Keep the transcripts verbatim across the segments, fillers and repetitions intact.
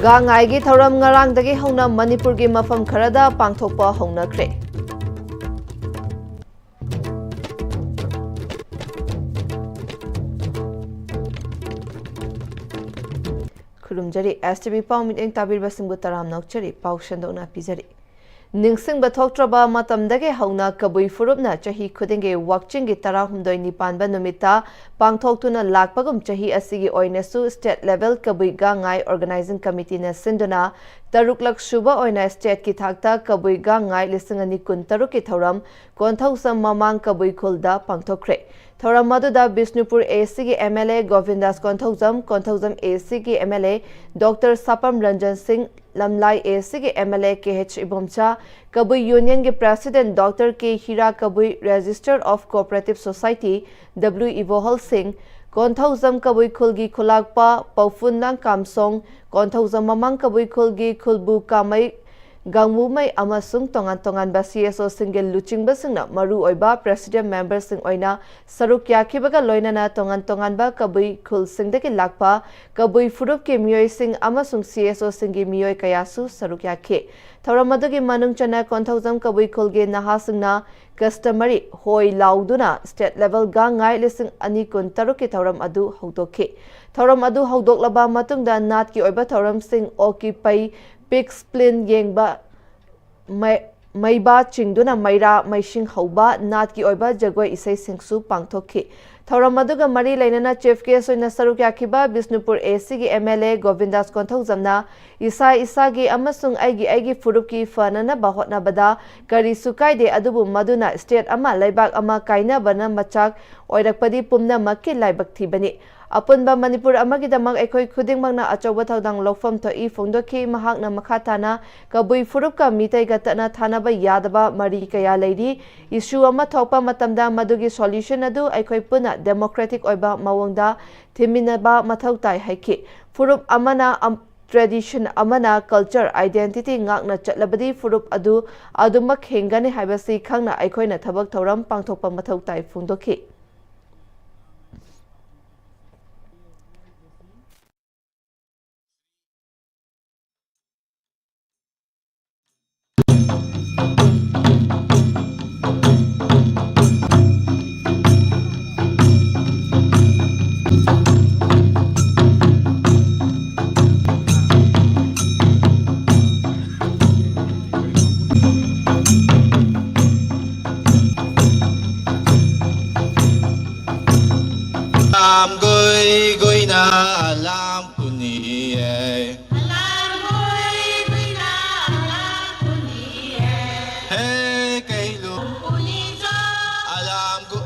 ꯒꯥꯡ ꯉꯥꯏꯒꯤ ꯊꯧꯔꯝ ꯉꯔꯥꯡꯗꯒꯤ ꯍꯧꯅ ꯃꯅꯤꯄꯨꯔꯒꯤ ꯃꯐꯝ ꯈꯔꯗ ꯄꯥꯡꯊꯣꯛꯄ ꯍꯧꯅꯈ꯭ꯔꯦ꯫ ꯈꯨꯔꯨꯝꯖꯔꯤ꯫ ꯑꯦꯁ ꯇꯤ ꯚꯤ ꯄꯥꯎ ꯃꯤꯠꯌꯦꯡ ꯇꯥꯕꯤꯔꯤꯕꯁꯤꯡꯕꯨ ꯇꯔꯥꯝꯅ ꯑꯣꯛꯆꯔꯤ꯫ ꯄꯥꯎ ꯁꯟꯗꯣꯛꯅ ꯄꯤꯖꯔꯤ꯫ ꯅꯤꯡꯁꯤꯡꯕ ꯊꯣꯛꯇ꯭ꯔꯕ ꯃꯇꯝꯗꯒꯤ ꯍꯧꯅ ꯀꯕꯨꯏ ꯐꯨꯔꯨꯞꯅ ꯆꯍꯤ ꯈꯨꯗꯤꯡꯒꯤ ꯋꯥꯛꯆꯤꯡꯒꯤ ꯇꯔꯥꯍꯨꯝꯗꯣꯏꯅꯤ ꯄꯥꯟꯕ ꯅꯨꯃꯤꯠꯇ ꯄꯥꯡꯊꯣꯛꯇꯨꯅ ꯂꯥꯛꯄꯒꯨꯝ, ꯆꯍꯤ ꯑꯁꯤꯒꯤ ꯑꯣꯏꯅꯁꯨ State Level ꯀꯕꯨꯏ ꯒꯥꯡ ꯉꯥꯏ Organizing Committeeꯅ ꯁꯤꯟꯗꯨꯅ ꯇꯔꯨꯛꯂꯛ ꯁꯨꯕ ꯑꯣꯏꯅ stateꯀꯤ ꯊꯥꯛꯇ ꯀꯕꯨꯏ ꯒꯥꯡ ꯉꯥꯏ ꯂꯤꯁꯤꯡ ꯑꯅꯤ ꯀꯨꯟꯇꯔꯨꯛꯀꯤ ꯊꯧꯔꯝ ꯀꯣꯟꯊꯧꯖꯝ ꯃꯃꯥꯡ ꯀꯕꯨꯏ ꯈꯨꯜꯗ ꯄꯥꯡꯊꯣꯛꯈ꯭ꯔꯦ꯫ ꯊꯧꯔꯝ ꯑꯗꯨꯗ Bishnupur ACꯒꯤ MLA ꯒꯣꯕꯤꯟꯗꯥꯁ Konthoujam, Konthoujam ACꯒꯤ MLA Doctor Sapam Ranjan Singh, Lamlai ACꯒꯤ MLA K H Ibomcha, Kabui Unionꯒꯤ President Doctor K Hira, Kabui Register of Cooperative Society W Ibohal Singh, Konthoujam ꯀꯕꯨꯏ ꯈꯨꯜꯒꯤ ꯈꯨꯂꯥꯛꯄ ꯄꯧꯐꯨꯟꯅꯥꯡ ꯀꯥꯝꯁꯣꯡ, ꯀꯣꯟꯊꯧꯖꯝ ꯃꯃꯥꯡ ꯀꯕꯨꯏ ꯈꯨꯜꯒꯤ ꯈꯨꯜꯕꯨ ꯀꯥꯃꯩ, ꯒꯥꯡꯃꯨꯃꯩ ꯑꯃꯁꯨꯡ ꯇꯣꯉꯥꯟ ꯇꯣꯉꯥꯟꯕ CSOꯁꯤꯡꯒꯤ ꯂꯨꯆꯤꯡꯕꯁꯤꯡꯅ ꯃꯔꯨ ꯑꯣꯏꯕ President memberꯁꯤꯡ ꯑꯣꯏꯅ ꯁꯔꯨꯛ ꯌꯥꯈꯤꯕꯒ ꯂꯣꯏꯅꯅ ꯇꯣꯉꯥꯟ ꯇꯣꯉꯥꯟꯕ ꯀꯕꯨꯏ ꯈꯨꯜꯁꯤꯡꯗꯒꯤ ꯂꯥꯛꯄ ꯀꯕꯨꯏ ꯐꯨꯔꯨꯞꯀꯤ ꯃꯤꯑꯣꯏꯁꯤꯡ ꯑꯃꯁꯨꯡ CSOꯁꯤꯡꯒꯤ ꯃꯤꯑꯣꯏ ꯀꯌꯥꯁꯨ ꯁꯔꯨꯛ ꯌꯥꯈꯤ꯫ ꯊꯧꯔꯝ ꯑꯗꯨꯒꯤ ꯃꯅꯨꯡ ꯆꯟꯅ ꯀꯣꯟꯊꯧꯖꯝ ꯀꯕꯨꯏ ꯈꯨꯜꯒꯤ ꯅꯍꯥꯁꯤꯡꯅ customary ꯍꯣꯏ ꯂꯥꯎꯗꯨꯅ State Level ꯒꯥꯡ ꯉꯥꯏ ꯂꯤꯁꯤꯡ ꯑꯅꯤ ꯀꯨꯟꯇꯔꯨꯛꯀꯤ ꯊꯧꯔꯝ ꯑꯗꯨ ꯍꯧꯗꯣꯛꯈꯤ꯫ ꯊꯧꯔꯝ ꯑꯗꯨ ꯍꯧꯗꯣꯛꯂꯕ ꯃꯇꯨꯡꯗ ꯅꯥꯠꯀꯤ ꯑꯣꯏꯕ ꯊꯧꯔꯝꯁꯤꯡ, ꯑꯣꯛꯀꯤ ꯄꯩ, pig's spleen ꯌꯦꯡꯕ, ꯃꯩ-, ꯃꯩꯕꯥ ꯆꯤꯡꯗꯨꯅ ꯃꯩꯔꯥ ꯃꯩꯁꯤꯡ ꯍꯧꯕ, ꯅꯥꯠꯀꯤ ꯑꯣꯏꯕ ꯖꯒꯣꯏ ꯏꯁꯩꯁꯤꯡꯁꯨ ꯄꯥꯡꯊꯣꯛꯈꯤ꯫ ꯊꯧꯔꯝ ꯑꯗꯨꯒ ꯃꯔꯤ ꯂꯩꯅꯅ chief guest ꯑꯣꯏꯅ ꯁꯔꯨꯛ ꯌꯥꯈꯤꯕ ꯕꯤꯁꯅꯨꯄꯨꯔ ACꯒꯤ MLA ꯒꯣꯕꯤꯟꯗꯥꯁ ꯀꯣꯟꯊꯧꯖꯝꯅ ꯏꯁꯥ ꯏꯁꯥꯒꯤ ꯑꯃꯁꯨꯡ ꯑꯩꯒꯤ ꯑꯩꯒꯤ ꯐꯨꯔꯨꯞꯀꯤ ꯐꯅꯅꯕ ꯍꯣꯠꯅꯕꯗ ꯀꯔꯤꯁꯨ ꯀꯥꯏꯗꯦ, ꯑꯗꯨꯕꯨ ꯃꯗꯨꯅ state ꯑꯃ, ꯂꯩꯕꯥꯛ ꯑꯃ ꯀꯥꯏꯅꯕꯅ ꯃꯆꯥꯛ ꯑꯣꯏꯔꯛꯄꯗꯤ ꯄꯨꯝꯅꯃꯛꯀꯤ ꯂꯥꯏꯕꯛ ꯊꯤꯕꯅꯤ꯫ ꯑꯄꯨꯟꯕ ꯃꯅꯤꯄꯨꯔ ꯑꯃꯒꯤꯗꯃꯛ ꯑꯩꯈꯣꯏ ꯈꯨꯗꯤꯡꯃꯛꯅ ꯑꯆꯧꯕ ꯊꯧꯗꯥꯡ ꯂꯧꯐꯝ ꯊꯣꯛꯏ ꯐꯣꯡꯗꯣꯛꯈꯤ꯫ ꯃꯍꯥꯛꯅ ꯃꯈꯥ ꯇꯥꯅ ꯀꯕꯨꯏ ꯐꯨꯔꯨꯞꯀ ꯃꯤꯇꯩꯒ ꯇꯠꯅ ꯊꯥꯅꯕ ꯌꯥꯗꯕ ꯃꯔꯤ ꯀꯌꯥ ꯂꯩꯔꯤ꯫ Issue ꯑꯃ ꯊꯣꯛꯄ ꯃꯇꯝꯗ ꯃꯗꯨꯒꯤ solution ꯑꯗꯨ ꯑꯩꯈꯣꯏ ꯄꯨꯟꯅ democratic ꯑꯣꯏꯕ ꯃꯑꯣꯡꯗ ꯊꯤꯃꯤꯟꯅꯕ ꯃꯊꯧ ꯇꯥꯏ ꯍꯥꯏꯈꯤ꯫ ꯐꯨꯔꯨꯞ ꯑꯃꯅ ꯑꯝ-, tradition ꯑꯃꯅ culture identity ꯉꯥꯛꯅ ꯆꯠꯂꯕꯗꯤ ꯐꯨꯔꯨꯞ ꯑꯗꯨ ꯑꯗꯨꯃꯛ ꯍꯤꯡꯒꯅꯤ ꯍꯥꯏꯕꯁꯤ ꯈꯪꯅ ꯑꯩꯈꯣꯏꯅ ꯊꯕꯛ ꯊꯧꯔꯝ ꯄꯥꯡꯊꯣꯛꯄ ꯃꯊꯧ ꯇꯥꯏ ꯐꯣꯡꯗꯣꯛꯈꯤ꯫ Lam goi goina lam puni e. Hey, kailu. Alam go.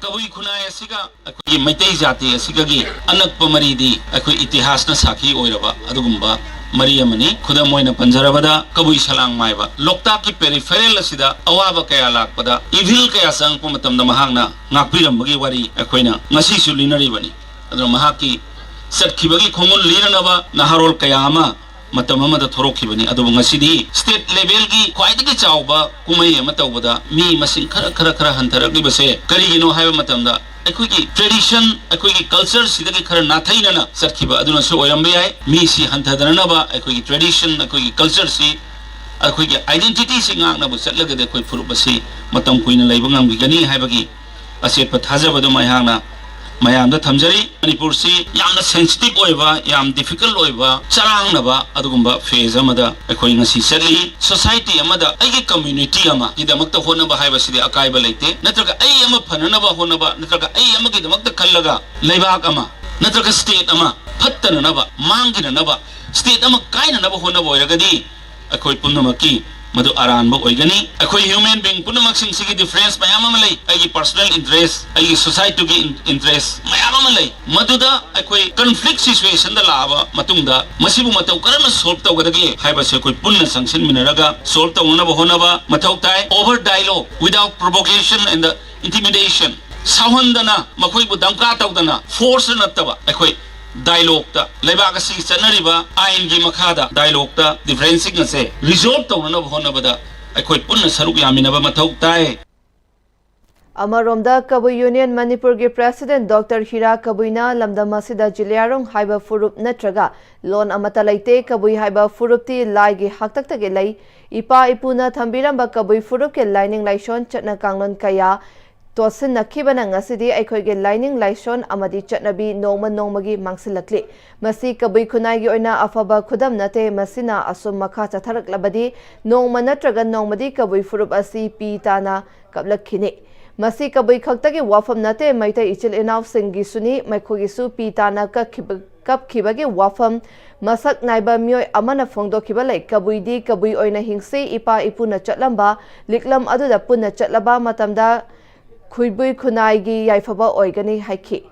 ꯀꯕꯨꯏ ꯈꯨꯟꯅꯥꯏ ꯑꯁꯤꯒ ꯑꯩꯈꯣꯏꯒꯤ ꯃꯩꯇꯩ ꯖꯥꯇꯤ ꯑꯁꯤꯒꯒꯤ ꯑꯅꯛꯄ ꯃꯔꯤꯗꯤ ꯑꯩꯈꯣꯏ ꯏꯇꯤꯍꯥꯁꯅ ꯁꯥꯈꯤ ꯑꯣꯏꯔꯕ ꯑꯗꯨꯒꯨꯝꯕ ꯃꯔꯤ ꯑꯃꯅꯤ꯫ ꯈꯨꯗꯝ ꯑꯣꯏꯅ ꯄꯟꯖꯔꯕꯗ, ꯀꯕꯨꯏ ꯁꯂꯥꯡ ꯃꯥꯏꯕ ꯂꯣꯛꯇꯥꯛꯀꯤ peripheral ꯑꯁꯤꯗ ꯑꯋꯥꯕ ꯀꯌꯥ ꯂꯥꯛꯄꯗ, evil ꯀꯌꯥ ꯆꯪꯉꯛꯄ ꯃꯇꯝꯗ ꯃꯍꯥꯛꯅ ꯉꯥꯛꯄꯤꯔꯝꯕꯒꯤ ꯋꯥꯔꯤ ꯑꯩꯈꯣꯏꯅ ꯉꯁꯤꯁꯨ ꯂꯤꯅꯔꯤꯕꯅꯤ꯫ ꯑꯗꯨꯅ ꯃꯍꯥꯛꯀꯤ ꯆꯠꯈꯤꯕꯒꯤ ꯈꯣꯡꯒꯨꯜ ꯂꯤꯅꯅꯕ ꯅꯍꯥꯔꯣꯜ ꯀꯌꯥ ꯑꯃ ꯃꯇꯝ ꯑꯃꯗ ꯊꯣꯔꯛꯈꯤꯕꯅꯤ꯫ ꯑꯗꯨꯕꯨ ꯉꯁꯤꯗꯤ state levelꯒꯤ ꯈ꯭ꯋꯥꯏꯗꯒꯤ ꯆꯥꯎꯕ ꯀꯨꯝꯍꯩ ꯑꯃ ꯇꯧꯕꯗ ꯃꯤ ꯃꯁꯤꯡ ꯈꯔ, ꯈꯔ, ꯈꯔ ꯍꯟꯊꯔꯛꯂꯤꯕꯁꯦ ꯀꯔꯤꯒꯤꯅꯣ ꯍꯥꯏꯕ ꯃꯇꯝꯗ, ꯑꯩꯈꯣꯏꯒꯤ tradition, ꯑꯩꯈꯣꯏꯒꯤ cultureꯁꯤꯗꯒꯤ ꯈꯔ ꯅꯥꯊꯩꯅꯅ ꯆꯠꯈꯤꯕ ꯑꯗꯨꯅꯁꯨ ꯑꯣꯏꯔꯝꯕ ꯌꯥꯏ꯫ ꯃꯤꯁꯤ ꯍꯟꯊꯗꯅꯅꯕ ꯑꯩꯈꯣꯏꯒꯤ tradition, ꯑꯩꯈꯣꯏꯒꯤ cultureꯁꯤ, ꯑꯩꯈꯣꯏꯒꯤ identityꯁꯤ ꯉꯥꯛꯅꯕ ꯆꯠꯂꯒꯗꯤ ꯑꯩꯈꯣꯏ ꯐꯨꯔꯨꯞ ꯑꯁꯤ ꯃꯇꯝ ꯀꯨꯏꯅ ꯂꯩꯕ ꯉꯝꯒꯅꯤ ꯍꯥꯏꯕꯒꯤ ꯑꯆꯦꯠꯄ ꯊꯥꯖꯕꯗꯨ ꯑꯩꯍꯥꯛꯅ ꯃꯌꯥꯝꯗ ꯊꯝꯖꯔꯤ꯫ ꯃꯅꯤꯄꯨꯔꯁꯤ ꯌꯥꯝꯅ sensitive ꯑꯣꯏꯕ, ꯌꯥꯝ difficult ꯑꯣꯏꯕ, ꯆꯔꯥꯡꯅꯕ ꯑꯗꯨꯒꯨꯝꯕ phase ꯑꯃꯗ ꯑꯩꯈꯣꯏ ꯉꯁꯤ ꯆꯠꯂꯤ꯫ Society ꯑꯃꯗ ꯑꯩꯒꯤ community ꯑꯃꯒꯤꯗꯃꯛꯇ ꯍꯣꯠꯅꯕ ꯍꯥꯏꯕꯁꯤꯗꯤ ꯑꯀꯥꯏꯕ ꯂꯩꯇꯦ꯫ ꯅꯠꯇ꯭ꯔꯒ ꯑꯩ ꯑꯃ ꯐꯅꯅꯕ ꯍꯣꯠꯅꯕ, ꯅꯠꯇ꯭ꯔꯒ ꯑꯩ ꯑꯃꯒꯤꯗꯃꯛꯇ ꯈꯜꯂꯒ ꯂꯩꯕꯥꯛ ꯑꯃ, ꯅꯠꯇ꯭ꯔꯒ state ꯑꯃ ꯐꯠꯇꯅꯅꯕ, ꯃꯥꯡꯈꯤꯅꯅꯕ, state ꯑꯃ ꯀꯥꯏꯅꯅꯕ ꯍꯣꯠꯅꯕ ꯑꯣꯏꯔꯒꯗꯤ ꯑꯩꯈꯣꯏ ꯄꯨꯝꯅꯃꯛꯀꯤ ꯃꯗꯨ ꯑꯔꯥꯟꯕ ꯑꯣꯏꯒꯅꯤ꯫ ꯑꯩꯈꯣꯏ human being ꯄꯨꯝꯅꯃꯛꯁꯤꯡꯁꯤꯒꯤ difference ꯃꯌꯥꯝ ꯑꯃ ꯂꯩ꯫ ꯑꯩꯒꯤ personal interest, ꯑꯩꯒꯤ societyꯒꯤ in-, interest ꯃꯌꯥꯝ ꯑꯃ ꯂꯩ꯫ ꯃꯗꯨꯗ ꯑꯩꯈꯣꯏ conflict situationꯗ ꯂꯥꯛꯑꯕ ꯃꯇꯨꯡꯗ ꯃꯁꯤꯕꯨ ꯃꯇꯧ ꯀꯔꯝꯅ solve ꯇꯧꯒꯗꯒꯦ ꯍꯥꯏꯕꯁꯦ ꯑꯩꯈꯣꯏ ꯄꯨꯟꯅ ꯆꯪꯁꯤꯟꯃꯤꯟꯅꯔꯒ solve ꯇꯧꯅꯅꯕ ꯍꯣꯠꯅꯕ ꯃꯊꯧ ꯇꯥꯏ꯫ Over dialogue without provocation and intimidation, ꯁꯥꯎꯍꯟꯗꯅ, ꯃꯈꯣꯏꯕꯨ ꯙꯝꯀꯥ ꯇꯧꯗꯅ, force ꯅꯠꯇꯕ, ꯑꯩꯈꯣꯏ dialogueꯇ, ꯂꯩꯕꯥꯛ ꯑꯁꯤꯒꯤ ꯆꯠꯅꯔꯤꯕ ꯑꯥꯏꯟꯒꯤ ꯃꯈꯥꯗ dialogueꯇ differenceꯁꯤꯡ ꯑꯁꯦ resolve ꯇꯧꯅꯅꯕ ꯍꯣꯠꯅꯕꯗ ꯑꯩꯈꯣꯏ ꯄꯨꯟꯅ ꯁꯔꯨꯛ ꯌꯥꯃꯤꯟꯅꯕ ꯃꯊꯧ ꯇꯥꯏ꯫ ꯑꯃꯔꯣꯝꯗ, ꯀꯕꯨꯏ ꯌꯨꯅꯤꯌꯟ ꯃꯅꯤꯄꯨꯔꯒꯤ ꯄ꯭ꯔꯦꯁꯤꯗꯦꯟꯠ ꯗꯣꯛꯇꯔ ꯍꯤꯔꯥ ꯀꯕꯨꯏꯅ ꯂꯝꯗꯝ ꯑꯁꯤꯗ ꯖꯤꯂꯤꯌꯥꯔꯣꯡ ꯍꯥꯏꯕ ꯐꯨꯔꯨꯞ ꯅꯠꯇ꯭ꯔꯒ ꯂꯣꯟ ꯑꯃꯠꯇ ꯂꯩꯇꯦ, ꯀꯕꯨꯏ ꯍꯥꯏꯕ ꯐꯨꯔꯨꯞꯇꯤ ꯂꯥꯏꯒꯤ ꯍꯥꯛꯇꯛꯇꯒꯤ ꯂꯩ, ꯏꯄꯥ ꯏꯄꯨꯅ ꯊꯝꯕꯤꯔꯝꯕ ꯀꯕꯨꯏ ꯐꯨꯔꯨꯞꯀꯤ ꯂꯥꯏꯅꯤꯡ ꯂꯥꯏꯁꯣꯟ ꯆꯠꯅ ꯀꯥꯡꯂꯣꯟ ꯀꯌꯥ ꯇꯣꯠꯁꯤꯟꯅꯈꯤꯕꯅ ꯉꯁꯤꯗꯤ ꯑꯩꯈꯣꯏꯒꯤ ꯂꯥꯏꯅꯤꯡ ꯂꯥꯏꯁꯣꯟ ꯑꯃꯗꯤ ꯆꯠꯅꯕꯤ ꯅꯣꯡꯃ ꯅꯣꯡꯃꯒꯤ ꯃꯥꯡꯁꯤꯜꯂꯛꯂꯤ꯫ ꯃꯁꯤ ꯀꯕꯨꯏ ꯈꯨꯟꯅꯥꯏꯒꯤ ꯑꯣꯏꯅ ꯑꯐꯕ ꯈꯨꯗꯝ ꯅꯠꯇꯦ꯫ ꯃꯁꯤꯅ ꯑꯁꯨꯝ ꯃꯈꯥ ꯆꯠꯊꯔꯛꯂꯕꯗꯤ ꯅꯣꯡꯃ ꯅꯠꯇ꯭ꯔꯒ ꯅꯣꯡꯃꯗꯤ ꯀꯕꯨꯏ ꯐꯨꯔꯨꯞ ꯑꯁꯤ ꯄꯤ ꯇꯥꯅ ꯀꯞꯂꯛꯈꯤꯅꯤ꯫ ꯃꯁꯤ ꯀꯕꯨꯏ ꯈꯛꯇꯒꯤ ꯋꯥꯐꯝ ꯅꯠꯇꯦ, ꯃꯩꯇꯩ ꯏꯆꯤꯜ ꯏꯅꯥꯎꯁꯤꯡꯒꯤꯁꯨꯅꯤ꯫ ꯃꯈꯣꯏꯒꯤꯁꯨ ꯄꯤ ꯇꯥꯅ ꯀꯛꯈꯤꯕ-, ꯀꯞꯈꯤꯕꯒꯤ ꯋꯥꯐꯝ ꯃꯁꯛ ꯅꯥꯏꯕ ꯃꯤꯑꯣꯏ ꯑꯃꯅ ꯐꯣꯡꯗꯣꯛꯈꯤꯕ ꯂꯩ꯫ ꯀꯕꯨꯏꯗꯤ ꯀꯕꯨꯏ ꯑꯣꯏꯅ ꯍꯤꯡꯁꯤ, ꯏꯄꯥ ꯏꯄꯨꯅ ꯆꯠꯂꯝꯕ ꯂꯤꯛꯂꯝ ꯑꯗꯨꯗ ꯄꯨꯟꯅ ꯆꯠꯂꯕ ꯃꯇꯝꯗ ꯈꯨꯏꯕꯨꯏ ꯈꯨꯟꯅꯥꯏꯒꯤ ꯌꯥꯏꯐꯕ ꯑꯣꯏꯒꯅꯤ ꯍꯥꯏꯈꯤ꯫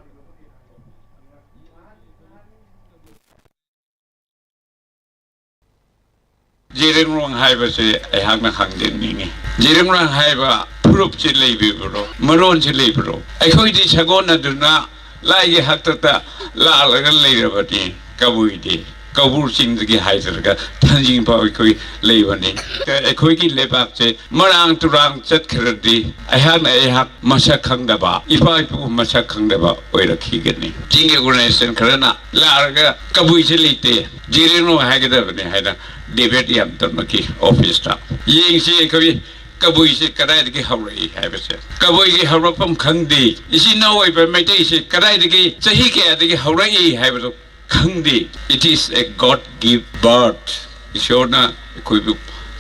ꯖꯤꯔꯤꯡꯔꯣꯡ ꯍꯥꯏꯕꯁꯦ ꯑꯩꯍꯥꯛꯅ ꯈꯪꯖꯅꯤꯡꯉꯤ꯫ ꯖꯤꯔꯤꯡꯔꯣꯡ ꯍꯥꯏꯕ ꯐꯨꯔꯨꯞꯁꯤ ꯂꯩꯕꯤꯕ꯭ꯔꯣ? ꯃꯔꯣꯟꯁꯤ ꯂꯩꯕ꯭ꯔꯣ? ꯑꯩꯈꯣꯏꯗꯤ ꯁꯥꯒꯣꯟꯅꯗꯨꯅ ꯂꯥꯏꯒꯤ ꯍꯥꯛꯇꯛꯇ ꯂꯥꯛꯂꯒ ꯂꯩꯔꯕꯅꯤ꯫ ꯀꯕꯨꯏꯗꯤ ꯀꯧꯕ꯭ꯔꯨ ꯆꯤꯡꯗꯒꯤ ꯍꯥꯏꯊꯔꯒ ꯊꯥꯡꯖꯤꯡ ꯐꯥꯎ ꯑꯩꯈꯣꯏ ꯂꯩꯕꯅꯤ꯫ ꯑꯩꯈꯣꯏꯒꯤ ꯂꯩꯕꯥꯛꯁꯦ ꯃꯔꯥꯡ ꯇꯨꯔꯥꯡ ꯆꯠꯈ꯭ꯔꯗꯤ ꯑꯩꯍꯥꯛꯅ ꯑꯩꯍꯥꯛ ꯃꯁꯛ ꯈꯪꯗꯕ, ꯏꯄꯥ ꯏꯄꯨ ꯃꯁꯛ ꯈꯪꯗꯕ ꯑꯣꯏꯔꯛꯈꯤꯒꯅꯤ꯫ ꯆꯤꯡꯒꯤ ꯑꯣꯔꯒꯅꯥꯏꯖꯦꯁꯟ ꯈꯔꯅ ꯂꯥꯛꯑꯒ ꯀꯕꯨꯏꯁꯦ ꯂꯩꯇꯦ, ꯖꯤꯔꯤꯡꯔꯣꯡ ꯍꯥꯏꯒꯗꯕꯅꯤ ꯍꯥꯏꯅ ꯗꯤꯕꯦꯠ ꯌꯥꯝ ꯇꯧꯅꯈꯤ ꯑꯣꯐꯤꯁꯇ꯫ ꯌꯦꯡꯁꯤ ꯑꯩꯈꯣꯏ ꯀꯕꯨꯏꯁꯦ ꯀꯗꯥꯏꯗꯒꯤ ꯍꯧꯔꯛꯏ ꯍꯥꯏꯕꯁꯦ꯫ ꯀꯕꯨꯏꯒꯤ ꯍꯧꯔꯛꯐꯝ ꯈꯪꯗꯦ꯫ ꯏꯆꯤꯟ ꯏꯅꯥꯎ ꯑꯣꯏꯕ ꯃꯩꯇꯩꯁꯦ ꯀꯗꯥꯏꯗꯒꯤ, ꯆꯍꯤ ꯀꯌꯥꯗꯒꯤ ꯍꯧꯔꯛꯏ ꯍꯥꯏꯕꯗꯣ ꯈꯪꯗꯦ꯫ It is a God give birth. ꯏꯁꯣꯔꯅ ꯑꯩꯈꯣꯏꯕꯨ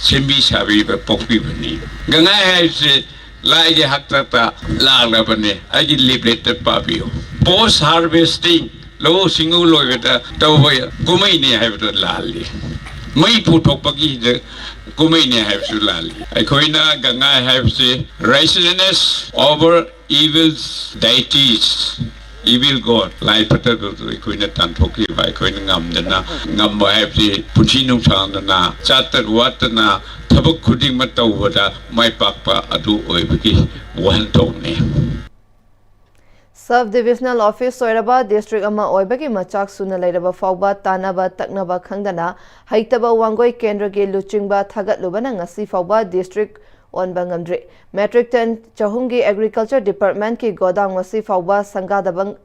ꯁꯦꯝꯕꯤ ꯁꯥꯕꯤꯕ, ꯄꯣꯛꯄꯤꯕꯅꯤ꯫ ꯒꯪꯉꯥꯏ ꯍꯥꯏꯕꯁꯦ ꯂꯥꯏꯒꯤ ꯍꯥꯛꯇꯛꯇ ꯂꯥꯛꯂꯕꯅꯦ꯫ ꯑꯩꯒꯤ ꯂꯤꯐꯂꯦꯠꯇ ꯄꯥꯕꯤꯌꯨ꯫ ꯄꯣꯁ ꯍꯥꯔꯚꯦꯁꯇꯤꯡ, ꯂꯧꯎ ꯁꯤꯡꯎ ꯂꯣꯏꯕꯗ ꯇꯧꯕ ꯀꯨꯝꯍꯩꯅꯤ ꯍꯥꯏꯕꯗꯨ ꯂꯥꯜꯂꯤ꯫ ꯃꯩ ꯄꯨꯊꯣꯛꯄꯒꯤ ꯀꯨꯝꯍꯩꯅꯤ ꯍꯥꯏꯕꯁꯨ ꯂꯥꯜꯂꯤ꯫ ꯑꯩꯈꯣꯏꯅ ꯒꯪꯉꯥꯏ ꯍꯥꯏꯕꯁꯤ righteousness over evil deities, evil god, ꯂꯥꯏ ꯐꯠꯇꯕꯗꯨ ꯑꯩꯈꯣꯏꯅ ꯇꯥꯟꯊꯣꯛꯈꯤꯕ, ꯑꯩꯈꯣꯏꯅ ꯉꯝꯗꯅ, ꯉꯝꯕ ꯍꯥꯏꯕꯁꯤ ꯄꯨꯟꯁꯤ ꯅꯨꯡꯁꯥꯡꯗꯅ, ꯆꯥꯇꯠ ꯋꯥꯠꯇꯅ ꯊꯕꯛ ꯈꯨꯗꯤꯡꯃꯛ ꯇꯧꯕꯗ ꯃꯥꯏ ꯄꯥꯛꯄ ꯑꯗꯨ ꯑꯣꯏꯕꯒꯤ ꯋꯥꯍꯟꯊꯣꯛꯅꯤ꯫ ꯁꯕ ꯗꯤꯕꯤꯖꯅꯦꯜ ꯑꯣꯐꯤꯁ ꯑꯣꯏꯔꯕ ꯗꯤꯁꯇ꯭ꯔꯤꯛ ꯑꯃ ꯑꯣꯏꯕꯒꯤ ꯃꯆꯥꯛ ꯁꯨꯅ ꯂꯩꯔꯕ ꯐꯥꯎꯕ ꯇꯥꯟꯅꯕ ꯇꯛꯅꯕ ꯈꯪꯗꯅ ꯍꯩꯇꯕ ꯋꯥꯡꯒꯣꯏ ꯀꯦꯟꯗ꯭ꯔꯒꯤ ꯂꯨꯆꯤꯡꯕ ꯊꯥꯒꯠꯂꯨꯕꯅ ꯉꯁꯤ ꯐꯥꯎꯕ ꯗꯤꯁꯇ꯭ꯔꯤꯛ ꯑꯣꯟꯕ ꯉꯝꯗ꯭ꯔꯤ꯫ Metric ton ꯆꯍꯨꯝꯒꯤ Agriculture Departmentꯀꯤ godown ꯉꯁꯤ ꯐꯥꯎꯕ ꯁꯪꯒꯥꯗꯕ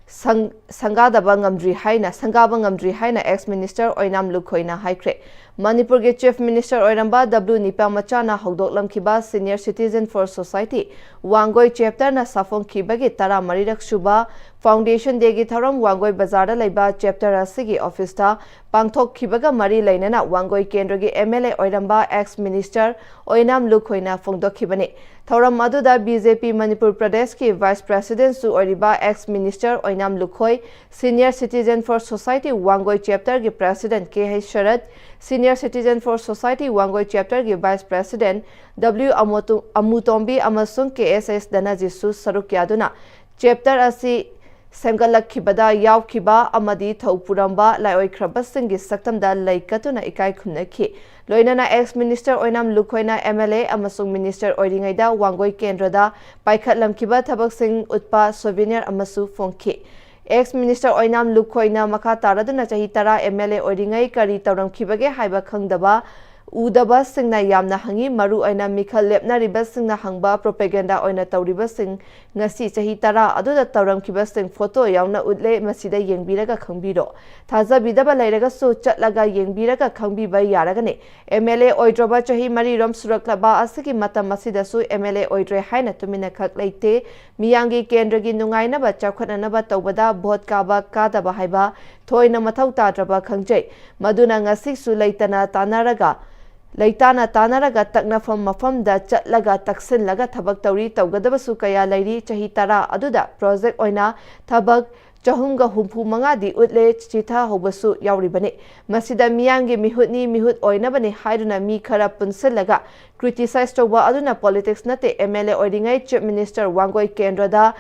ꯁꯪ-, ꯁꯪꯒꯥꯗꯕ ꯉꯝꯗ꯭ꯔꯤ ꯍꯥꯏꯅ, ꯁꯪꯒꯥꯕ ꯉꯝꯗ꯭ꯔꯤ ꯍꯥꯏꯅ ex minister ꯑꯣꯏꯅꯥꯝ ꯂꯨꯈꯣꯏꯅ ꯍꯥꯏꯈ꯭ꯔꯦ꯫ ꯃꯅꯤꯄꯨꯔꯒꯤ Chief Minister ꯑꯣꯏꯔꯝꯕ W ꯅꯤꯄꯥꯃꯆꯥꯅ ꯍꯧꯗꯣꯛꯂꯝꯈꯤꯕ Senior Citizen for Society Wangoi chapterꯅ ꯁꯥꯐꯣꯡꯈꯤꯕꯒꯤ ꯇꯔꯥꯃꯔꯤꯔꯛ ꯁꯨꯕ Foundation Dayꯒꯤ ꯊꯧꯔꯝ ꯋꯥꯡꯒꯣꯏ ꯕꯖꯥꯔꯗ ꯂꯩꯕ chapter ꯑꯁꯤꯒꯤ officeꯇ ꯄꯥꯡꯊꯣꯛꯈꯤꯕꯒ ꯃꯔꯤ ꯂꯩꯅꯅ ꯋꯥꯡꯒꯣꯏ ꯀꯦꯟꯗ꯭ꯔꯒꯤ MLA ꯑꯣꯏꯔꯝꯕ ex minister ꯑꯣꯏꯅꯥꯝ ꯂꯨꯈꯣꯏꯅ ꯐꯣꯡꯗꯣꯛꯈꯤꯕꯅꯤ꯫ ꯊꯧꯔꯝ ꯑꯗꯨꯗ BJP ꯃꯅꯤꯄꯨꯔ ꯄ꯭ꯔꯗꯦꯁꯀꯤ Vice Presidentꯁꯨ ꯑꯣꯏꯔꯤꯕ ex minister Oinam Lukhoi, Senior Citizen for Society Wangoi chapterꯒꯤ President K H shirt, Senior Citizen for Society Wangoi chapterꯒꯤ Vice President W ꯑꯃꯨꯇꯣ-, ꯑꯃꯨꯇꯣꯝꯕꯤ ꯑꯃꯁꯨꯡ ꯀꯦ ꯑꯦꯁ ꯑꯦꯁ ꯙꯅꯖꯤꯠꯁꯨ ꯁꯔꯨꯛ ꯌꯥꯗꯨꯅ chapter ꯑꯁꯤ ꯁꯦꯝꯒꯠꯂꯛꯈꯤꯕꯗ ꯌꯥꯎꯈꯤꯕ ꯑꯃꯗꯤ ꯊꯧ ꯄꯨꯔꯝꯕ ꯂꯥꯏꯑꯣꯏꯈ꯭ꯔꯕꯁꯤꯡꯒꯤ ꯁꯛꯇꯝꯗ ꯂꯩ ꯀꯠꯇꯨꯅ ꯏꯀꯥꯏ ꯈꯨꯝꯅꯈꯤ꯫ ꯂꯣꯏꯅꯅ ex minister ꯑꯣꯏꯅꯥꯝ ꯂꯨꯈꯣꯏꯅ MLA ꯑꯃꯁꯨꯡ minister ꯑꯣꯏꯔꯤꯉꯩꯗ ꯋꯥꯡꯒꯣꯏ ꯀꯦꯟꯗ꯭ꯔꯗ ꯄꯥꯏꯈꯠꯂꯝꯈꯤꯕ ꯊꯕꯛꯁꯤꯡ ꯎꯠꯄ souvenir ꯑꯃꯁꯨ ꯐꯣꯡꯈꯤ꯫ Ex minister ꯑꯣꯏꯅꯥꯝ ꯂꯨꯈꯣꯏꯅ ꯃꯈꯥ ꯇꯥꯔꯗꯨꯅ ꯆꯍꯤ ꯇꯔꯥ MLA ꯑꯣꯏꯔꯤꯉꯩ ꯀꯔꯤ ꯇꯧꯔꯝꯈꯤꯕꯒꯦ ꯍꯥꯏꯕ ꯈꯪꯗꯕ ꯎꯗꯕꯁꯤꯡꯅ ꯌꯥꯝꯅ ꯍꯪꯉꯤ꯫ ꯃꯔꯨ ꯑꯣꯏꯅ ꯃꯤꯈꯜ ꯂꯦꯞꯅꯔꯤꯕꯁꯤꯡꯅ ꯍꯪꯕ propaganda ꯑꯣꯏꯅ ꯇꯧꯔꯤꯕꯁꯤꯡ ꯉꯁꯤ ꯆꯍꯤ ꯇꯔꯥ ꯑꯗꯨꯗ ꯇꯧꯔꯝꯈꯤꯕꯁꯤꯡ photo ꯌꯥꯎꯅ ꯎꯠꯂꯦ꯫ ꯃꯁꯤꯗ ꯌꯦꯡꯕꯤꯔꯒ ꯈꯪꯕꯤꯔꯣ꯫ ꯊꯥꯖꯕꯤꯗꯕ ꯂꯩꯔꯒꯁꯨ ꯆꯠꯂꯒ ꯌꯦꯡꯕꯤꯔꯒ ꯈꯪꯕꯤꯕ ꯌꯥꯔꯒꯅꯤ꯫ MLA ꯑꯣꯏꯗ꯭ꯔꯕ ꯆꯍꯤ ꯃꯔꯤꯔꯣꯝ ꯁꯨꯔꯛꯂꯕ ꯑꯁꯤꯒꯤ ꯃꯇꯝ ꯑꯁꯤꯗꯁꯨ MLA ꯑꯣꯏꯗ꯭ꯔꯦ ꯍꯥꯏꯅ ꯇꯨꯃꯤꯟꯅ ꯈꯛ ꯂꯩꯇꯦ꯫ ꯃꯤꯌꯥꯝꯒꯤ ꯀꯦꯟꯗ꯭ꯔꯒꯤ ꯅꯨꯡꯉꯥꯏꯅꯕ ꯆꯥꯎꯈꯠꯅꯅꯕ ꯇꯧꯕꯗ vote ꯀꯥꯕ ꯀꯥꯗꯕ ꯍꯥꯏꯕ ꯊꯣꯏꯅ ꯃꯊꯧ ꯇꯥꯗ꯭ꯔꯕ ꯈꯪꯖꯩ꯫ ꯃꯗꯨꯅ ꯉꯁꯤꯁꯨ ꯂꯩꯇꯅ ꯇꯥꯟꯅꯔꯒ, ꯂꯩꯇꯥꯅ ꯇꯥꯟꯅꯔꯒ ꯇꯛꯅꯐꯝ ꯃꯐꯝꯗ ꯆꯠꯂꯒ ꯇꯛꯁꯤꯜꯂꯒ ꯊꯕꯛ ꯇꯧꯔꯤ꯫ ꯇꯧꯒꯗꯕꯁꯨ ꯀꯌꯥ ꯂꯩꯔꯤ꯫ ꯆꯍꯤ ꯇꯔꯥ ꯑꯗꯨꯗ project ꯑꯣꯏꯅ ꯊꯕꯛ ꯆꯍꯨꯝꯒ ꯍꯨꯝꯐꯨ ꯃꯉꯥꯗꯤ ꯎꯠꯂꯦ, ꯆꯤꯊꯍꯧꯕꯁꯨ ꯌꯥꯎꯔꯤꯕꯅꯤ꯫ ꯃꯁꯤꯗ ꯃꯤꯌꯥꯝꯒꯤ ꯃꯤꯍꯨꯠꯅꯤ, ꯃꯤꯍꯨꯠ ꯑꯣꯏꯅꯕꯅꯤ ꯍꯥꯏꯗꯨꯅ ꯃꯤ ꯈꯔ ꯄꯨꯟꯁꯤꯜꯂꯒ criticize ꯇꯧꯕ ꯑꯗꯨꯅ politics ꯅꯠꯇꯦ꯫ MLA ꯑꯣꯏꯔꯤꯉꯩ Chief Minister ꯋꯥꯡꯒꯣꯏ ꯀꯦꯟꯗ꯭ꯔꯗ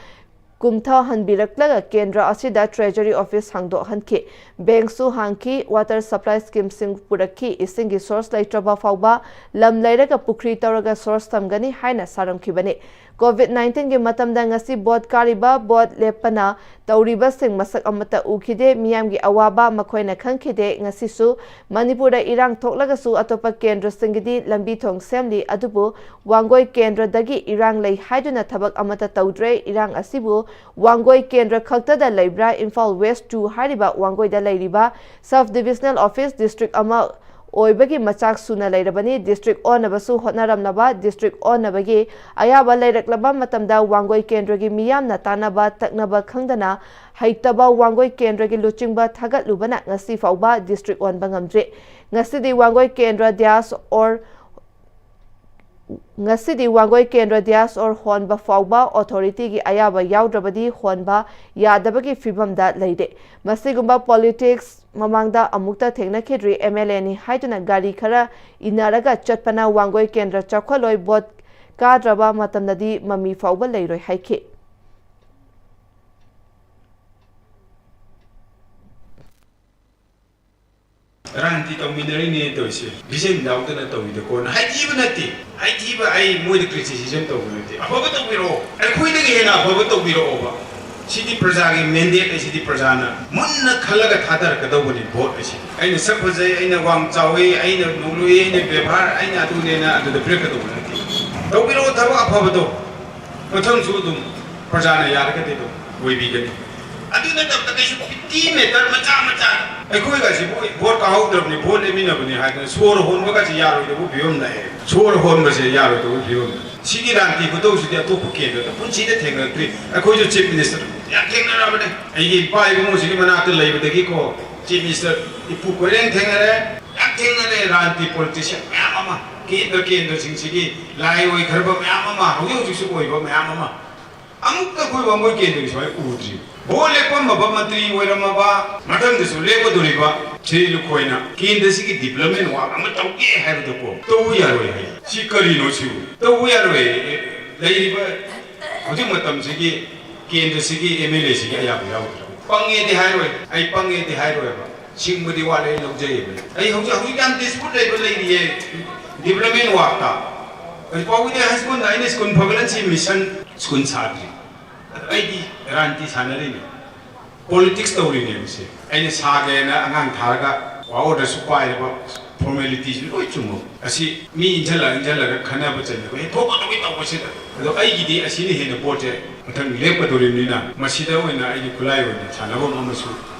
ꯀꯨꯝꯊꯍꯟꯕꯤꯔꯛꯂꯒ ꯀꯦꯟꯗ꯭ꯔ ꯑꯁꯤꯗ treasury office ꯍꯥꯡꯗꯣꯛꯍꯟꯈꯤ, bankꯁꯨ ꯍꯥꯡꯈꯤ, water supply schemeꯁꯤꯡ ꯄꯨꯔꯛꯈꯤ, ꯏꯁꯤꯡꯒꯤ source ꯂꯩꯇ꯭ꯔꯕ ꯐꯥꯎꯕ ꯂꯝ ꯂꯩꯔꯒ ꯄꯨꯈ꯭ꯔꯤ ꯇꯧꯔꯒ source ꯊꯝꯒꯅꯤ ꯍꯥꯏꯅ ꯁꯥꯔꯝꯈꯤꯕꯅꯤ꯫ ꯀꯣꯚꯤꯗ ꯅꯥꯏꯟꯇꯤꯟꯒꯤ ꯃꯇꯝꯗ ꯉꯁꯤ ꯚꯣꯠ ꯀꯥꯔꯤꯕ ꯚꯣꯠ ꯂꯦꯞꯄꯅ ꯇꯧꯔꯤꯕꯁꯤꯡ ꯃꯁꯛ ꯑꯃꯠꯇ ꯎꯈꯤꯗꯦ꯫ ꯃꯤꯌꯥꯝꯒꯤ ꯑꯋꯥꯕ ꯃꯈꯣꯏꯅ ꯈꯪꯈꯤꯗꯦ꯫ ꯉꯁꯤꯁꯨ ꯃꯅꯤꯄꯨꯔꯗ ꯏꯔꯥꯡ ꯊꯣꯛꯂꯒꯁꯨ ꯑꯇꯣꯞꯄ ꯀꯦꯟꯗ꯭ꯔꯁꯤꯡꯒꯤꯗꯤ ꯂꯝꯕꯤ ꯊꯣꯡ ꯁꯦꯝꯂꯤ꯫ ꯑꯗꯨꯕꯨ ꯋꯥꯡꯒꯣꯏ ꯀꯦꯟꯗ꯭ꯔꯗꯒꯤ ꯏꯔꯥꯡ ꯂꯩ ꯍꯥꯏꯗꯨꯅ ꯊꯕꯛ ꯑꯃꯠꯇ ꯇꯧꯗ꯭ꯔꯦ꯫ ꯏꯔꯥꯡ ꯑꯁꯤꯕꯨ ꯋꯥꯡꯒꯣꯏ ꯀꯦꯟꯗ꯭ꯔ ꯈꯛꯇꯗ ꯂꯩꯕ꯭ꯔꯥ? ꯏꯝꯐꯥꯜ ꯋꯦꯁ ꯇꯨ ꯍꯥꯏꯔꯤꯕ ꯋꯥꯡꯒꯣꯏꯗ ꯂꯩꯔꯤꯕ ꯁꯕ ꯗꯤꯕꯤꯖꯅꯦꯜ ꯑꯣꯐꯤꯁ ꯗꯤꯁꯇ꯭ꯔꯤꯛ ꯑꯃ ꯑꯣꯏꯕꯒꯤ ꯃꯆꯥꯛ ꯁꯨꯅ ꯂꯩꯔꯕꯅꯤ꯫ ꯗꯤꯁꯇ꯭ꯔꯤꯛ ꯑꯣꯟꯅꯕꯁꯨ ꯍꯣꯠꯅꯔꯝꯂꯕ, ꯗꯤꯁꯇ꯭ꯔꯤꯛ ꯑꯣꯟꯅꯕꯒꯤ ꯑꯌꯥꯕ ꯂꯩꯔꯛꯂꯕ ꯃꯇꯝꯗ ꯋꯥꯡꯒꯣꯏ ꯀꯦꯟꯗ꯭ꯔꯒꯤ ꯃꯤꯌꯥꯝꯅ ꯇꯥꯟꯅꯕ ꯇꯛꯅꯕ ꯈꯪꯗꯅ ꯍꯩꯇꯕ ꯋꯥꯡꯒꯣꯏ ꯀꯦꯟꯗ꯭ꯔꯒꯤ ꯂꯨꯆꯤꯡꯕ ꯊꯥꯒꯠꯂꯨꯕꯅ ꯉꯁꯤ ꯐꯥꯎꯕ ꯗꯤꯁꯇ꯭ꯔꯤꯛ ꯑꯣꯟꯕ ꯉꯝꯗ꯭ꯔꯤ꯫ ꯉꯁꯤꯗꯤ ꯋꯥꯡꯒꯣꯏ ꯀꯦꯟꯗ꯭ꯔ ꯗ꯭ꯌꯥꯁ ꯑꯣꯔ ꯉꯁꯤꯗꯤ ꯋꯥꯡꯒꯣꯏ ꯀꯦꯟꯗ꯭ꯔ ꯗ꯭ꯌꯥꯁ ꯑꯣꯔ ꯍꯣꯟꯕ ꯐꯥꯎꯕ ꯑꯣꯊꯣꯔꯤꯇꯤꯒꯤ ꯑꯌꯥꯕ ꯌꯥꯎꯗ꯭ꯔꯕꯗꯤ ꯍꯣꯟꯕ ꯌꯥꯗꯕꯒꯤ ꯐꯤꯕꯝꯗ ꯂꯩꯔꯦ꯫ ꯃꯁꯤꯒꯨꯝꯕ ꯄꯣꯂꯤꯇꯤꯛꯁ ꯃꯃꯥꯡꯗ ꯑꯃꯨꯛꯇ ꯊꯦꯡꯅꯈꯤꯗ꯭ꯔꯤ꯫ ꯑꯦꯝ ꯑꯦꯜ ꯑꯦꯅꯤ ꯍꯥꯏꯗꯨꯅ ꯒꯥꯔꯤ ꯈꯔ ꯏꯟꯅꯔꯒ ꯆꯠꯄꯅ ꯋꯥꯡꯒꯣꯏ ꯀꯦꯟꯗ꯭ꯔ ꯆꯥꯎꯈꯠꯂꯣꯏ, ꯚꯣꯠ ꯀꯥꯗ꯭ꯔꯕ ꯃꯇꯝꯗꯗꯤ ꯃꯃꯤ ꯐꯥꯎꯕ ꯂꯩꯔꯣꯏ ꯍꯥꯏꯈꯤ꯫ ꯔꯥꯖꯅꯤꯇꯤ ꯇꯧꯃꯤꯟꯅꯔꯤꯅꯦ ꯇꯧꯔꯤꯁꯦ, ꯚꯤꯖꯟ ꯌꯥꯎꯗꯅ ꯇꯧꯔꯤꯗꯀꯣꯅ ꯍꯥꯏꯊꯤꯕ ꯅꯠꯇꯦ꯫ ꯍꯥꯏꯊꯤꯕ ꯑꯩ ꯃꯣꯏꯗ ꯀ꯭ꯔꯤꯇꯤꯁꯤꯖꯝ ꯇꯧꯕ ꯅꯠꯇꯦ꯫ ꯑꯐꯕ ꯇꯧꯕꯤꯔꯛꯑꯣ, ꯑꯩꯈꯣꯏꯗꯒꯤ ꯍꯦꯟꯅ ꯑꯐꯕ ꯇꯧꯕꯤꯔꯛꯑꯣꯕ꯫ ꯁꯤꯗꯤ ꯄ꯭ꯔꯖꯥꯒꯤ ꯃꯦꯟꯗꯦꯠꯅꯦ꯫ ꯁꯤꯗꯤ ꯄ꯭ꯔꯖꯥꯅ ꯃꯨꯟꯅ ꯈꯜꯂꯒ ꯊꯥꯗꯔꯛꯀꯗꯧꯕꯅꯤ ꯚꯣꯠ ꯑꯁꯤ꯫ ꯑꯩꯅ ꯁꯛ ꯐꯖꯩ, ꯑꯩꯅ ꯋꯥꯡ ꯆꯥꯎꯏ, ꯑꯩꯅ ꯅꯣꯡꯂꯨꯏ, ꯑꯩꯅ ꯕꯦꯕꯥꯔ, ꯑꯩꯅ ꯑꯗꯨꯅꯦꯅ ꯑꯗꯨꯗ ꯄꯤꯔꯛꯀꯗꯧꯕ ꯅꯠꯇꯦ꯫ ꯇꯧꯕꯤꯔꯛꯑꯣ ꯊꯕꯛ ꯑꯐꯕꯗꯣ꯫ ꯃꯊꯪꯁꯨ ꯑꯗꯨꯝ ꯄ꯭ꯔꯖꯥꯅ ꯌꯥꯔꯒꯗꯤ ꯑꯗꯨꯝ ꯑꯣꯏꯕꯤꯒꯅꯤ꯫ ꯑꯗꯨ ꯅꯠꯇꯕꯗ ꯀꯩꯁꯨ ꯄꯤꯇꯤ ꯃꯦꯇꯔ ꯃꯆꯥ ꯃꯆꯥ, ꯑꯩꯈꯣꯏꯒꯁꯤꯕꯨ ꯚꯣꯠ ꯀꯥꯍꯧꯗ꯭ꯔꯕꯅꯤ, ꯚꯣꯠ ꯂꯦꯞꯃꯤꯟꯅꯕꯅꯤ ꯍꯥꯏꯗꯅ ꯁꯣꯔ ꯍꯣꯟꯕꯒꯁꯤ ꯌꯥꯔꯣꯏꯗꯕ ꯐꯤꯕꯝ ꯂꯥꯛꯑꯦ꯫ ꯁꯣꯔ ꯍꯣꯟꯕꯁꯦ ꯌꯥꯔꯣꯏꯗꯕ ꯐꯤꯕꯝ꯫ ꯁꯤꯒꯤ ꯔꯥꯖꯅꯤꯇꯤ ꯈꯨꯇꯧꯁꯤꯗꯤ ꯑꯇꯣꯞꯄ ꯀꯦꯟꯗ꯭ꯔꯗ ꯄꯨꯟꯁꯤꯗ ꯊꯦꯡꯅꯔꯛꯇ꯭ꯔꯤ꯫ ꯑꯩꯈꯣꯏꯁꯨ ꯆꯤꯐ ꯃꯤꯅꯤꯁꯇꯔ ꯌꯥꯝ ꯊꯦꯡꯅꯔꯕꯅꯦ꯫ ꯑꯩꯒꯤ ꯏꯄꯥ ꯏꯕꯨꯡꯉꯣꯁꯤꯒꯤ ꯃꯅꯥꯛꯇ ꯂꯩꯕꯗꯒꯤꯀꯣ ꯆꯤꯐ ꯃꯤꯅꯤꯁꯇꯔ ꯏꯄꯨ ꯀꯣꯏꯔꯦꯡ ꯊꯦꯡꯅꯔꯦ, ꯌꯥꯝ ꯊꯦꯡꯅꯔꯦ꯫ ꯔꯥꯖꯅꯤꯇꯤ ꯄꯣꯂꯤꯇꯤꯁꯤꯌꯟ ꯃꯌꯥꯝ ꯑꯃ ꯀꯦꯟꯗ꯭ꯔ ꯀꯦꯟꯗ꯭ꯔꯁꯤꯡꯁꯤꯒꯤ ꯂꯥꯏ ꯑꯣꯏꯈ꯭ꯔꯕ ꯃꯌꯥꯝ ꯑꯃ ꯍꯧꯖꯤꯛ ꯍꯧꯖꯤꯛꯁꯨ ꯑꯣꯏꯕ ꯃꯌꯥꯝ ꯑꯃ꯫ ꯑꯃꯨꯛꯇ ꯑꯩꯈꯣꯏ ꯋꯥꯡꯒꯣꯏ ꯀꯦꯟꯗ꯭ꯔꯒꯤ ꯁꯨꯃꯥꯏꯅ ꯎꯗ꯭ꯔꯤ꯫ ꯚꯣꯠ ꯂꯦꯞꯄꯝꯃꯕ, ꯃꯟꯇ꯭ꯔꯤ ꯑꯣꯏꯔꯝꯃꯕ, ꯃꯊꯪꯗꯁꯨ ꯂꯦꯞꯀꯗꯣꯔꯤꯕ ꯁ꯭ꯔꯤ ꯂꯨꯈꯣꯏꯅ ꯀꯦꯟꯗ꯭ꯔꯁꯤꯒꯤ ꯗꯤꯕ꯭ꯂꯞꯃꯦꯟ ꯋꯥꯔꯛ ꯑꯃ ꯇꯧꯒꯦ ꯍꯥꯏꯕꯗꯀꯣ ꯇꯧꯕ ꯌꯥꯔꯣꯏ ꯍꯥꯏ꯫ ꯁꯤ ꯀꯔꯤꯅꯣ ꯁꯤꯕꯨ? ꯇꯧꯕ ꯌꯥꯔꯣꯏ꯫ ꯂꯩꯔꯤꯕ ꯍꯧꯖꯤꯛ ꯃꯇꯝꯁꯤꯒꯤ ꯀꯦꯟꯗ꯭ꯔꯁꯤꯒꯤ ꯑꯦꯝ ꯑꯦꯜ ꯑꯦꯁꯤꯒꯤ ꯑꯌꯥꯕ ꯌꯥꯎꯗ꯭ꯔꯕ꯫ ꯄꯪꯉꯦꯗꯤ ꯍꯥꯏꯔꯣꯏ, ꯑꯩ ꯄꯪꯉꯦꯗꯤ ꯍꯥꯏꯔꯣꯏꯕ꯫ ꯁꯤꯡꯕꯗꯤ ꯋꯥꯠꯂꯦ, ꯑꯩ ꯂꯧꯖꯩꯌꯦꯕ꯫ ꯑꯩ ꯍꯧꯖꯤꯛ ꯍꯧꯖꯤꯛ ꯌꯥꯝ ꯗꯤꯁꯄ꯭ꯌꯨꯠ ꯂꯩꯕ ꯂꯩꯔꯤꯌꯦ ꯗꯤꯕ꯭ꯂꯞꯃꯦꯟ ꯋꯥꯔꯛꯇ꯫ ꯍꯧꯖꯤꯛ ꯐꯥꯎꯒꯤꯗꯤ ꯍꯥꯏ ꯁ꯭ꯀꯨꯜꯗ ꯑꯩꯅ ꯁ꯭ꯀꯨꯜ ꯐꯒꯠꯍꯟꯁꯤ ꯃꯤꯁꯟ ꯁ꯭ꯀꯨꯜ ꯁꯥꯗ꯭ꯔꯤ꯫ ꯑꯗꯣ ꯑꯩꯗꯤ ꯔꯥꯖꯅꯤꯇꯤ ꯁꯥꯟꯅꯔꯤꯅꯦ, ꯄꯣꯂꯤꯇꯤꯛꯁ ꯇꯧꯔꯤꯅꯦ꯫ ꯃꯁꯤ ꯑꯩꯅ ꯁꯥꯒꯦꯅ ꯑꯉꯥꯡ ꯊꯥꯔꯒ ꯄꯥꯋꯔꯗꯁꯨ ꯄꯥꯏꯔꯕ, ꯐꯣꯔꯃꯦꯂꯤꯇꯤꯁꯨ ꯂꯣꯏ ꯆꯨꯝꯃꯕ꯫ ꯑꯁꯤ ꯃꯤ ꯏꯟꯁꯤꯜꯂ ꯏꯟꯁꯤꯜꯂꯒ ꯈꯟꯅꯕ ꯆꯩꯅꯕ ꯍꯦꯛ ꯊꯣꯛꯀꯗꯧꯕꯩ ꯇꯧꯕꯁꯤꯗ꯫ ꯑꯗꯣ ꯑꯩꯒꯤꯗꯤ ꯑꯁꯤꯅ ꯍꯦꯟꯅ ꯄꯣꯠꯁꯦ ꯃꯊꯪ ꯂꯦꯞꯀꯗꯧꯔꯤꯕꯅꯤꯅ, ꯃꯁꯤꯗ ꯑꯣꯏꯅ ꯑꯩꯒꯤ ꯈꯨꯠꯂꯥꯏ ꯑꯣꯏꯅ ꯁꯥꯟꯅꯐꯝ ꯑꯃꯁꯨ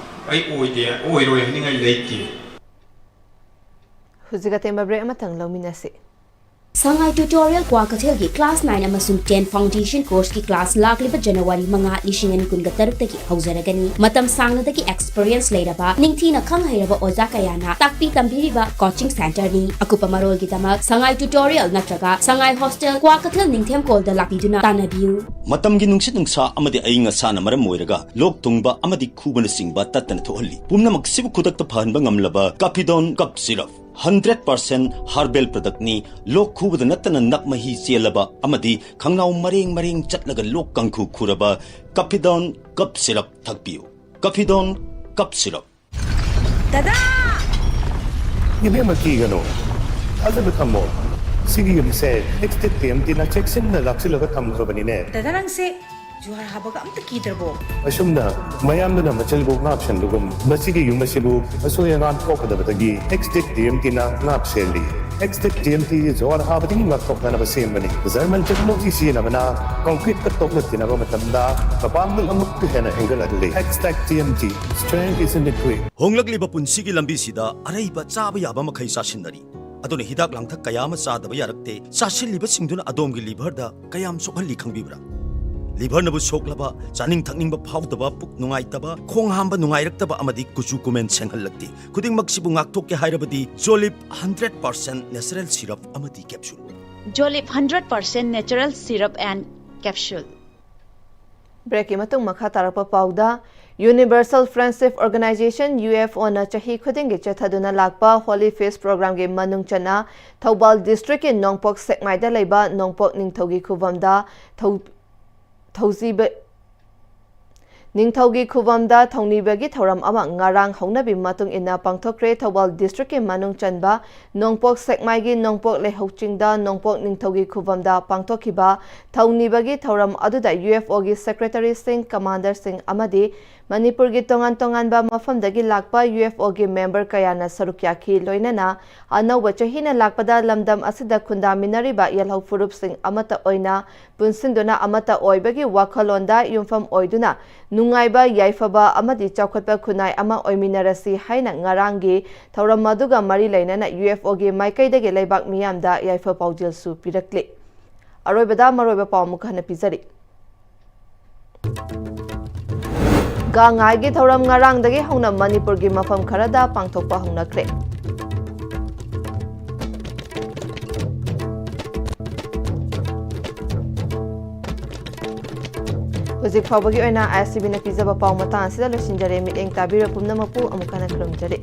ꯑꯩ ꯑꯣꯏꯗꯦ, ꯑꯣꯏꯔꯣꯏ ꯍꯥꯏꯅꯤꯡꯉꯥꯏ ꯂꯩꯇꯦ꯫ ꯍꯧꯖꯤꯛ ꯑꯇꯦꯟꯕ ꯕ꯭ꯔꯦꯛ ꯑꯃꯇꯪ ꯂꯧꯃꯤꯟꯅꯁꯤ꯫ ꯁꯉꯥꯏ ꯇ꯭ꯌꯨꯇꯣꯔꯤꯌꯦꯜ ꯀ꯭ꯋꯥꯀꯩꯊꯦꯜꯒꯤ ꯀ꯭ꯂꯥꯁ ꯅꯥꯏꯟ ꯑꯃꯁꯨꯡ ꯇꯦꯟ ꯐꯥꯎꯟꯗꯦꯁꯟ ꯀꯣꯔꯁꯀꯤ ꯀ꯭ꯂꯥꯁ ꯂꯥꯛꯂꯤꯕ ꯖꯅꯋꯥꯔꯤ ꯃꯉꯥ, ꯂꯤꯁꯤꯡ ꯑꯅꯤ ꯀꯨꯟꯒ ꯇꯔꯨꯛꯇꯒꯤ ꯍꯧꯖꯔꯒꯅꯤ꯫ ꯃꯇꯝ ꯁꯥꯡꯅꯗꯒꯤ ꯑꯦꯛꯁꯄꯤꯔꯤꯌꯦꯟꯁ ꯂꯩꯔꯕ, ꯅꯤꯡꯊꯤꯅ ꯈꯪ ꯍꯩꯔꯕ ꯑꯣꯖꯥ ꯀꯌꯥꯅ ꯇꯥꯛꯄꯤ ꯇꯝꯕꯤꯔꯤꯕ ꯀꯣꯆꯤꯡ ꯁꯦꯟꯇꯔꯅꯤ꯫ ꯑꯀꯨꯞꯄ ꯃꯔꯣꯜꯒꯤꯗꯃꯛ ꯁꯉꯥꯏ ꯇ꯭ꯌꯨꯇꯣꯔꯤꯌꯦꯜ ꯅꯠꯇ꯭ꯔꯒ ꯁꯉꯥꯏ ꯍꯣꯁꯇꯦꯜ, ꯀ꯭ꯋꯥꯀꯩꯊꯦꯜ ꯅꯤꯡꯊꯦꯝꯀꯣꯜꯗ ꯂꯥꯛꯄꯤꯗꯨꯅ ꯇꯥꯟꯅꯕꯤꯌꯨ꯫ ꯃꯇꯝꯒꯤ ꯅꯨꯡꯁꯤꯠ ꯅꯨꯡꯁꯥ ꯑꯃꯗꯤ ꯑꯏꯪ ꯑꯁꯥꯅ ꯃꯔꯝ ꯑꯣꯏꯔꯒ ꯂꯣꯛ ꯊꯨꯡꯕ ꯑꯃꯗꯤ ꯈꯨꯕꯅꯆꯤꯡꯕ ꯇꯠꯇꯅ ꯊꯣꯛꯍꯜꯂꯤ꯫ ꯄꯨꯝꯅꯃꯛꯁꯤꯕꯨ ꯈꯨꯗꯛꯇ ꯐꯍꯟꯕ ꯉꯝꯂꯕ ꯀꯥꯐꯤꯗꯣꯟ cough syrup. Hundred percent herbal ꯄ꯭ꯔꯗꯛꯅꯤ꯫ ꯂꯣꯛ ꯈꯨꯕꯗ ꯅꯠꯇꯅ ꯅꯛ ꯃꯍꯤ ꯆꯦꯜꯂꯕ ꯑꯃꯗꯤ ꯈꯪꯅꯥꯎ ꯃꯔꯦꯡ ꯃꯔꯦꯡ ꯆꯠꯂꯒ ꯂꯣꯛ ꯀꯥꯡꯈꯨ ꯈꯨꯔꯕ ꯀꯥꯐꯤꯗꯣꯟ ꯀꯞ ꯁꯤꯔꯞ ꯊꯛꯄꯤꯌꯨ꯫ ꯀꯥꯐꯤꯗꯣꯟ cough syrup. ꯗꯗꯥ! ꯏꯕꯦꯝꯃ, ꯀꯤꯒꯅꯨ꯫ ꯊꯥꯖꯕ ꯊꯝꯃꯣ꯫ ꯁꯤꯒꯤ ꯌꯨꯝꯁꯦ ꯑꯦꯛꯁꯇꯦꯛ ꯇꯤ ꯑꯦꯝ ꯇꯤꯅ ꯆꯦꯛꯁꯤꯟꯅ ꯂꯥꯛꯁꯤꯜꯂꯒ ꯊꯝꯈ꯭ꯔꯕꯅꯤꯅꯦ꯫ ꯗꯗꯥ, ꯅꯪꯁꯦ ꯖꯨꯍꯥꯔ ꯍꯥꯕꯒ ꯑꯝꯇ ꯀꯤꯗ꯭ꯔꯕꯣ? ꯑꯁꯨꯝꯅ ꯃꯌꯥꯝꯗꯨꯅ ꯃꯆꯤꯜꯕꯨ ꯉꯥꯛꯁꯦꯟꯕꯒꯨꯝ, ꯃꯁꯤꯒꯤ ꯌꯨꯝ ꯑꯁꯤꯕꯨ ꯑꯁꯣꯏ ꯑꯉꯥꯝ ꯊꯣꯛꯀꯗꯕꯗꯒꯤ ꯑꯦꯛꯁꯇꯦꯛ ꯇꯤ ꯑꯦꯝ ꯇꯤꯅ ꯉꯥꯛ ꯁꯦꯜꯂꯤ꯫ ꯑꯦꯛꯁꯇꯦꯛ ꯇꯤ ꯑꯦꯝ ꯇꯤ ꯖꯨꯍꯥꯔ ꯍꯥꯕꯗꯒꯤ ꯉꯥꯛꯊꯣꯛꯅꯅꯕ ꯁꯦꯝꯕꯅꯤ꯫ ꯖꯔꯃꯟ ꯇꯦꯛꯅꯣꯂꯣꯖꯤ ꯁꯤꯖꯤꯟꯅꯕꯅ ꯀꯪꯀ꯭ꯔꯤꯠꯇ ꯇꯣꯛꯂꯛꯇꯅꯕ ꯃꯇꯝꯗ ꯃꯄꯥꯡꯒꯜ ꯑꯃꯨꯛꯀ ꯍꯦꯟꯅ ꯍꯦꯟꯒꯠꯍꯜꯂꯤ꯫ ꯑꯦꯛꯁꯇꯦꯛ T M T, strength is in the grit꯫ ꯍꯣꯡꯂꯛꯂꯤꯕ ꯄꯨꯟꯁꯤꯒꯤ ꯂꯝꯕꯤꯁꯤꯗ ꯑꯔꯩꯕ ꯆꯥꯕ ꯌꯥꯕ ꯃꯈꯩ ꯆꯥꯁꯤꯟꯅꯔꯤ꯫ ꯑꯗꯨꯅ ꯍꯤꯗꯥꯛ ꯂꯥꯡꯊꯛ ꯀꯌꯥ ꯑꯃ ꯆꯥꯗꯕ ꯌꯥꯔꯛꯇꯦ꯫ ꯆꯥꯁꯤꯜꯂꯤꯕꯁꯤꯡꯗꯨꯅ ꯑꯗꯣꯝꯒꯤ ꯂꯤꯚꯔꯗ ꯀꯌꯥꯝ ꯁꯣꯛꯍꯜꯂꯤ ꯈꯪꯕꯤꯕ꯭ꯔꯥ? ꯂꯤꯚꯔꯅꯕꯨ ꯁꯣꯛꯂꯕ, ꯆꯥꯅꯤꯡ ꯊꯛꯅꯤꯡꯕ ꯐꯥꯎꯗꯕ, ꯄꯨꯛ ꯅꯨꯡꯉꯥꯏꯇꯕ, ꯈꯣꯡ ꯍꯥꯝꯕ ꯅꯨꯡꯉꯥꯏꯔꯛꯇꯕ ꯑꯃꯗꯤ ꯀꯨꯆꯨ ꯀꯨꯃꯦꯟ ꯁꯦꯡꯍꯜꯂꯛꯇꯦ꯫ ꯈꯨꯗꯤꯡꯃꯛꯁꯤꯕꯨ ꯉꯥꯛꯊꯣꯛꯀꯦ ꯍꯥꯏꯔꯕꯗꯤ ꯖꯣꯂꯤꯞ ꯍꯟꯗ꯭ꯔꯦꯠ ꯄꯥꯔꯁꯦꯟ ꯅꯦꯆꯔꯦꯜ ꯁꯤꯔꯞ ꯑꯃꯗꯤ ꯀꯦꯞꯁꯨꯜ꯫ ꯖꯣꯂꯤꯞ hundred percent natural syrup and capsule. ꯕ꯭ꯔꯦꯛꯀꯤ ꯃꯇꯨꯡ ꯃꯈꯥ ꯇꯥꯔꯛꯄ ꯄꯥꯎꯗ, universal friendship organization, U F O ꯆꯍꯤ ꯈꯨꯗꯤꯡꯒꯤ ꯆꯠꯊꯗꯨꯅ ꯂꯥꯛꯄ ꯍꯣꯂꯤ ꯐꯦꯁ ꯄ꯭ꯔꯣꯒ꯭ꯔꯥꯝꯒꯤ ꯃꯅꯨꯡ ꯆꯟꯅ ꯊꯧꯕꯥꯜ ꯗꯤꯁꯇ꯭ꯔꯤꯛꯀꯤ ꯅꯣꯡꯄꯣꯛ ꯁꯦꯛꯃꯥꯏꯗ ꯂꯩꯕ ꯅꯣꯡꯄꯣꯛ ꯅꯤꯡꯊꯧꯒꯤ ꯈꯨꯕꯝꯗ ꯊꯧ-, ꯊꯧꯖꯤꯕ-, ꯅꯤꯡꯊꯧꯒꯤ ꯈꯨꯕꯝꯗ ꯊꯧꯅꯤꯕꯒꯤ ꯊꯧꯔꯝ ꯑꯃ ꯉꯔꯥꯡ ꯍꯧꯅꯕꯤ ꯃꯇꯨꯡ ꯏꯟꯅ ꯄꯥꯡꯊꯣꯛꯈ꯭ꯔꯦ꯫ ꯊꯧꯕꯥꯜ district ꯀꯤ ꯃꯅꯨꯡ ꯆꯟꯕ ꯅꯣꯡꯄꯣꯛ ꯁꯦꯛꯃꯥꯏꯒꯤ ꯅꯣꯡꯄꯣꯛ ꯂꯩꯍꯧ ꯆꯤꯡꯗ ꯅꯣꯡꯄꯣꯛ ꯅꯤꯡꯊꯧꯒꯤ ꯈꯨꯕꯝꯗ ꯄꯥꯡꯊꯣꯛꯈꯤꯕ ꯊꯧꯅꯤꯕꯒꯤ ꯊꯧꯔꯝ ꯑꯗꯨꯗ UFO ꯒꯤ secretary ꯁꯤꯡ, commander ꯁꯤꯡ ꯑꯃꯗꯤ ꯃꯅꯤꯄꯨꯔꯒꯤ ꯇꯣꯉꯥꯟ ꯇꯣꯉꯥꯟꯕ ꯃꯐꯝꯗꯒꯤ ꯂꯥꯛꯄ UFO ꯒꯤ member ꯀꯌꯥꯅ ꯁꯔꯨꯛ ꯌꯥꯈꯤ꯫ ꯂꯣꯏꯅꯅ ꯑꯅꯧꯕ ꯆꯍꯤꯅ ꯂꯥꯛꯄꯗ ꯂꯝꯗꯝ ꯑꯁꯤꯗ ꯈꯨꯟꯗꯥꯃꯤꯟꯅꯔꯤꯕ ꯌꯦꯜꯍꯧ ꯐꯨꯔꯨꯞꯁꯤꯡ ꯑꯃꯠꯇ ꯑꯣꯏꯅ ꯄꯨꯟꯁꯤꯟꯗꯨꯅ ꯑꯃꯠꯇ ꯑꯣꯏꯕꯒꯤ ꯋꯥꯈꯜꯂꯣꯟꯗ ꯌꯨꯝꯐꯝ ꯑꯣꯏꯗꯨꯅ ꯅꯨꯡꯉꯥꯏꯕ, ꯌꯥꯏꯐꯕ ꯑꯃꯗꯤ ꯆꯥꯎꯈꯠꯄ ꯈꯨꯟꯅꯥꯏ ꯑꯃ ꯑꯣꯏꯃꯤꯟꯅꯔꯁꯤ ꯍꯥꯏꯅ ꯉꯔꯥꯡꯒꯤ ꯊꯧꯔꯝ ꯑꯗꯨꯒ ꯃꯔꯤ ꯂꯩꯅꯅ UFO ꯒꯤ ꯃꯥꯏꯀꯩꯗꯒꯤ ꯂꯩꯕꯥꯛ ꯃꯤꯌꯥꯝꯗ ꯌꯥꯏꯐ ꯄꯥꯎꯖꯦꯜꯁꯨ ꯄꯤꯔꯛꯂꯤ꯫ ꯑꯔꯣꯏꯕꯗ ꯃꯔꯨꯑꯣꯏꯕ ꯄꯥꯎ ꯑꯃꯨꯛ ꯍꯟꯅ ꯄꯤꯖꯔꯤ꯫ ꯒꯥꯡ ꯉꯥꯏꯒꯤ ꯊꯧꯔꯝ ꯉꯔꯥꯡꯗꯒꯤ ꯍꯧꯅ ꯃꯅꯤꯄꯨꯔꯒꯤ ꯃꯐꯝ ꯈꯔꯗ ꯄꯥꯡꯊꯣꯛꯄ ꯍꯧꯅꯈ꯭ꯔꯦ꯫ ꯍꯧꯖꯤꯛ ꯐꯥꯎꯕꯒꯤ ꯑꯣꯏꯅ ISTV ꯅ ꯄꯤꯖꯕ ꯄꯥꯎ ꯃꯇꯥꯡ ꯑꯁꯤꯗ ꯂꯣꯏꯁꯤꯟꯖꯔꯦ꯫ ꯃꯤꯠꯌꯦꯡ ꯇꯥꯕꯤꯔ ꯄꯨꯝꯅꯃꯛꯄꯨ ꯑꯃꯨꯛ ꯍꯟꯅ ꯈꯨꯔꯨꯝꯖꯔꯤ꯫